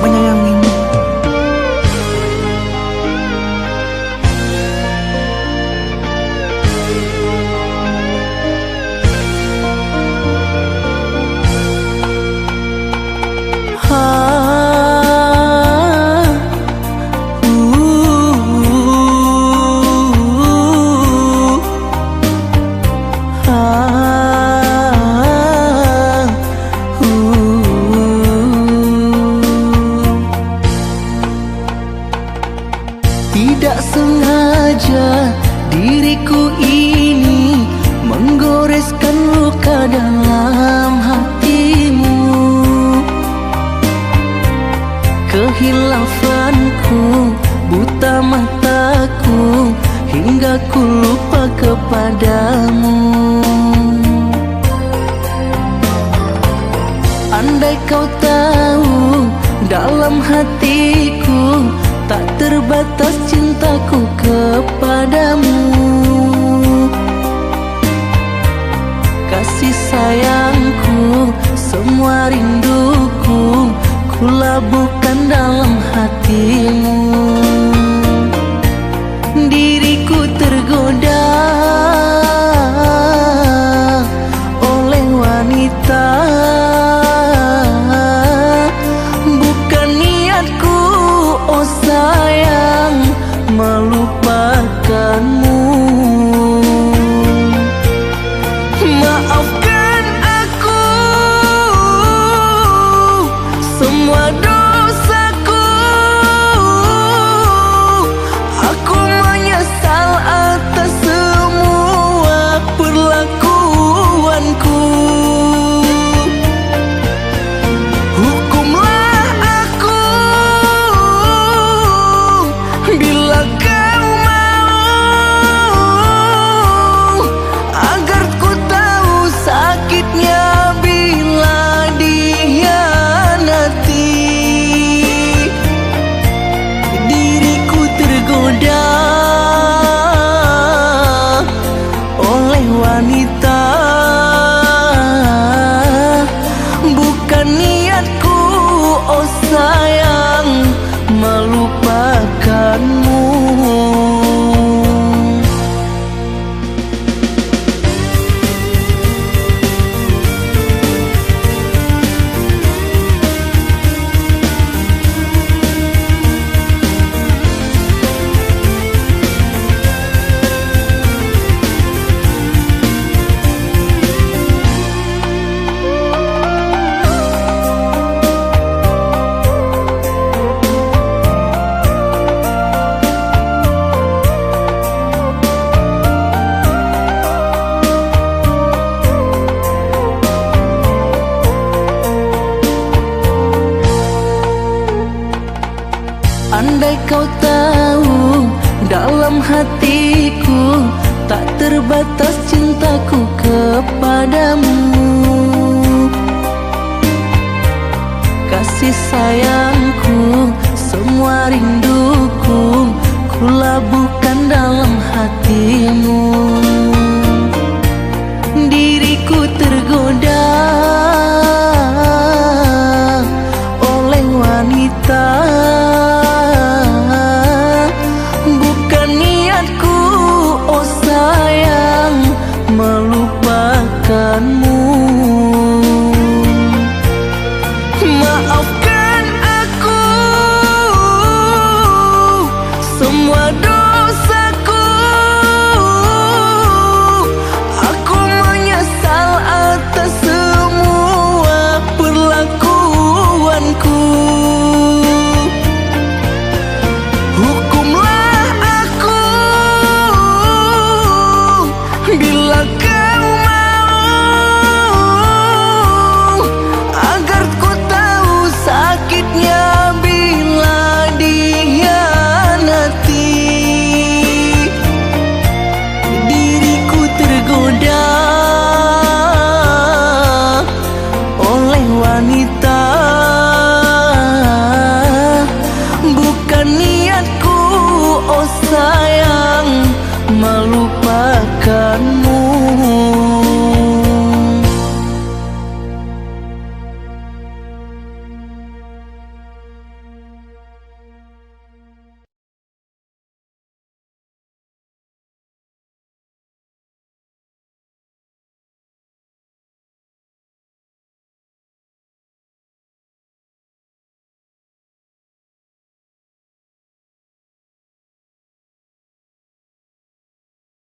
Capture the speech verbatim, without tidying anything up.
menyayangimu. Tidak sengaja diriku ini menggoreskan luka dalam hatimu. Kehilafanku, buta mataku, hingga ku lupa kepadamu. Andai kau tahu, dalam hatiku tak terbatas cintaku kepadamu. Kasih sayangku, semua rinduku, ku labuhkan dalam hatimu. Diriku tergoda oleh wanita. Bukan niatku, oh sayang, melupakanmu. Maafkan aku semua dosaku. Aku menyesal atas semua perlakuanku. Hukumlah aku bila kau mau, agar ku tahu sakitnya bila dikhianati. Diriku tergoda oleh wanita. Bukan niatku, oh sayang, melupakanmu. Andai kau tahu, dalam hatiku tak terbatas cintaku kepadamu. Kasih sayangku, semua rinduku, ku labuhkan dalam hatimu. Diriku tergoda oleh wanita. Bukan niatku, oh sayang, melupakanmu. Maafkan aku semua dosaku. Aku menyesal atas semua perlakuanku. Hukumlah aku bila kau mau, agar ku tahu sakitnya bila dikhianati. Diriku tergoda oleh wanita. Bukan niatku, oh sayang, melupakan